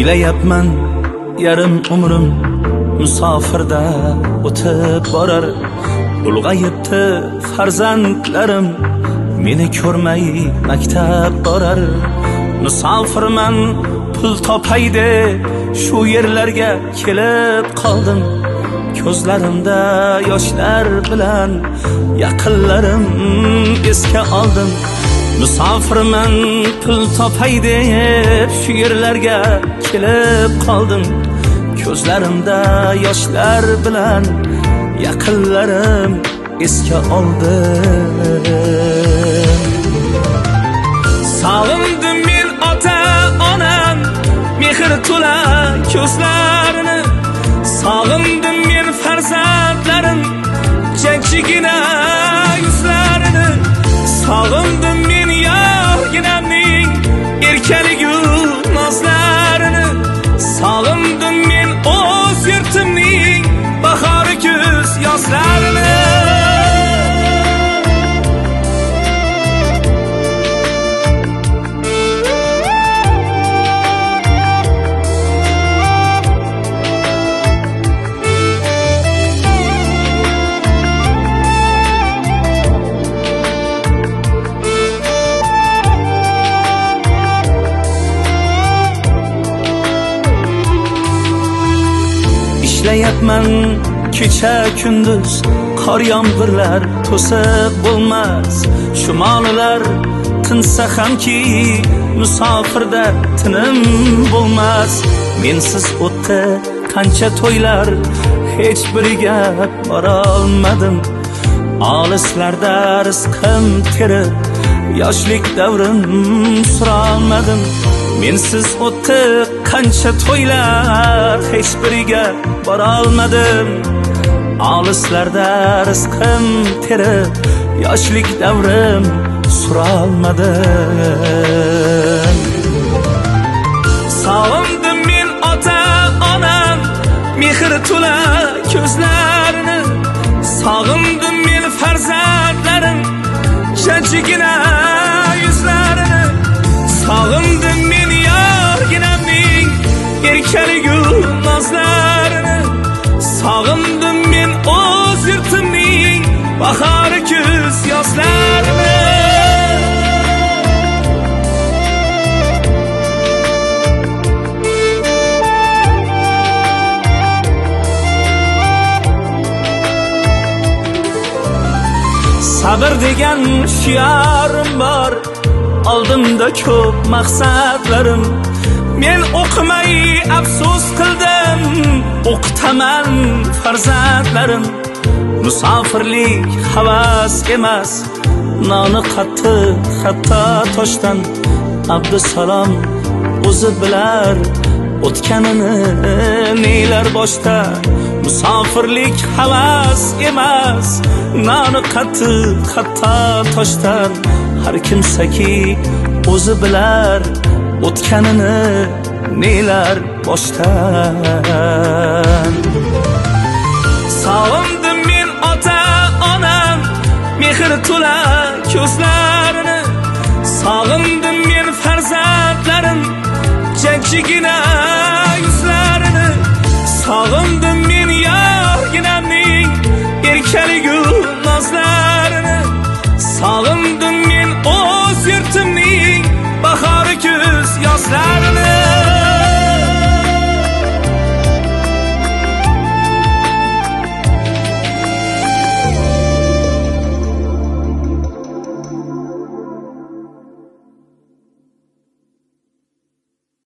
O'ylayapman yarim umrim musofirda o'tib borar. Ulg'ayibdi farzandlarim, meni ko'rmay maktab borar. Musofirman pul topay deb shu yerlarga kelib qoldim. Ko'zlarimda yoshlar bilan yaqinlarim esga oldim. Musofirman pul topay deb shu yerlarga kelib qoldim. Ko'zlarimda yoshlar bilan yaqinlarim esga oldim. Sog'indim men ota onam mehr to'la ko'zlarini. Sog'indim men farzandlarim jajjigina yuzlarini. Sog'indim men yorginamning erkaligu nozlarini. Sog'indim men o'z yurtimning bahori kuz yozlarini. İshlayapman kecha kunduz, qor yomg'irlar to'siq bo'lmas. Shumollar tinsa hamki musofirda tinim bo'lmas. Mensiz o'tdi qancha to'ylar, hech biriga borolmadim. Olislarda rizqim terib, yoshlik davrim surolmadim. Mensiz o'tdi qancha to'ylar, hech biriga borolmadim. Olislarda rizqim terib, yoshlik davrim surolmadim. Sog'indim men ota onam mehr to'la ko'zlarini. Sog'indim men farzandlarim jajjigina yuzlarini. Sog'indim men yorginamning erkaligu nozlarini. Sog'indim men o'z yurtimning bahori kuz yozlarini. Sabr degan shiorim bor, oldimda ko'p maqsadlarim. Men o'qimay afsus qildim, o'qitaman farzandlarim. Musofirlik havas emas, noni qattiq hatto toshdan. Abdusalom o'zi bilar o'tganini nelar boshda. Musofirlik havas emas, noni qattiq hatto toshdan. Har kimsaki o'zi bilar o'tganini nelar boshdan. Sog'indim men ota onam mehr to'la ko'zlarini. Sog'indim men farzandlarim jajjigina yuzlarini. Sog'indim men yorginamning erkaligu nozlarini. Sog'indim men o'z yurtimning bahori kuz yozlarini.